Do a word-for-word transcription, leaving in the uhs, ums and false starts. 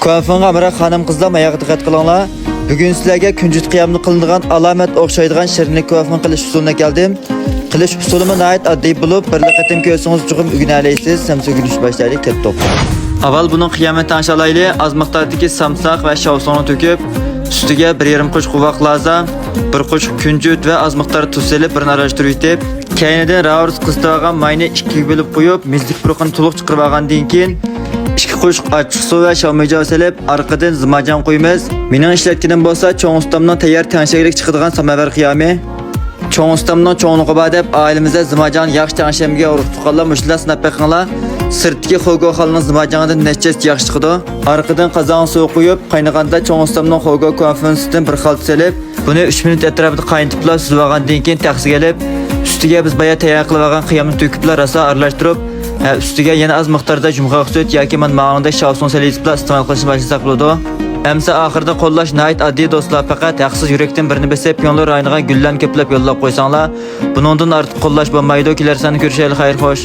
كۇەنفېڭغا ئامراق خانىم-قىزلار، ماياغا دىققەت قىلىڭلار. بۈگۈن سىلەرگە كۈنجۈت قىيامدا قىلىنىدىغان ئالامەت ئوخشايدىغان شىرنى كۇەنفېڭ قىلىش ئۇسۇلىنى ئەكەلدىم. قىلىش ئۇسۇلىمۇ ناھايىتى ئاددىي بولۇپ، بىرلا قېتىم كۆرسىڭىز چوقۇم ئۆگىنەلەيسىز. سەمسە ئۆگىنىشنى باشلايلى، كەتتۇق. ئاۋۋال بۇنىڭ قىيامىنى تەڭشەلەيلى. ئاز مىقداردىكى سامساق ۋە شاۋسۇڭنى تۆكۈپ، ئۈستىگە بىر يېرىم قوشۇق قوۋاق لازا، بىر قوشۇق كۈنجۈت ۋە ئاز مىقداردا تۇز سېلىپ، بىرنى ئارىلاشتۇرۇۋېتىپ، كەينىدىن راۋۇرۇس قىزىتىۋالغان ماينى ئىككىگە بۆلۈپ قويۇپ، مېزىلىك پۇرىقىنى تولۇق چىقىرىۋالغاندىن كېيىن، ئىككى قوشۇق ئاچچىقسۇ ۋە شاۋمىجاۋ سېلىپ، ئارقىدىن زىماجان قويىمىز. مېنىڭ ئىشلەتكىنىم بولسا چوڭ ئۇستامنىڭ تەييار تەڭشەكلىك چىقىدىغان ساماۋەر قىيامى. چوڭ ئۇستامنىڭ چوڭلۇقى بار دەپ، ئائىلىمىزدە زىماجاننى ياخشى تەڭشەمگە ئۇرۇق تۇغقانلار مۇشۇنداق سىناپ بېقىڭلار. سىرتتىكى خوگو خالىنىڭ زىماجانىدىن نەچچە ھەسسە ياخشى چىقىدۇ. ئارقىدىن قازانغا سۇ قۇيۇپ، قاينىغاندا چوڭ ئۇستامنىڭ خوگو كۇەنفېڭدىن بىر خالتا سېلىپ، بۇنى ئۈچ مىنۇت ئەتراپىدا قاينىتىپلا سۈزۈۋالغاندىن كېيىن تەخسىگە ئېلىپ، ئۈستىگە بىز بايا تەييار قىلىۋالغان قىيامنى تۆكۈپلا راسا ئارىلاش تۇرۇپ، ھە، ئۈستىگە يەنە ئاز مىقداردا يۇمغاق سۈت ياكى مانا ماڭىڭدەك شاۋسۇڭ سېلىۋېتىپلا ئىستېمال قىلىشنى باشلىساق بولىدۇ. ئەمسە ئاخىرىدا قوللاش ناھايىتى ئاددىي دوستلار، پەقەت ھەقسىز يۈرەكتىن بىرنى بېسىپ، كۆڭلى رايىنىغان گۈللەرنى كۆپلەپ يوللاپ قويساڭلار، بۇنىڭدىن ئارتۇق قوللاش بولمايدۇ. كېلەر ساندا كۆرۈشەيلى، خەير خوش.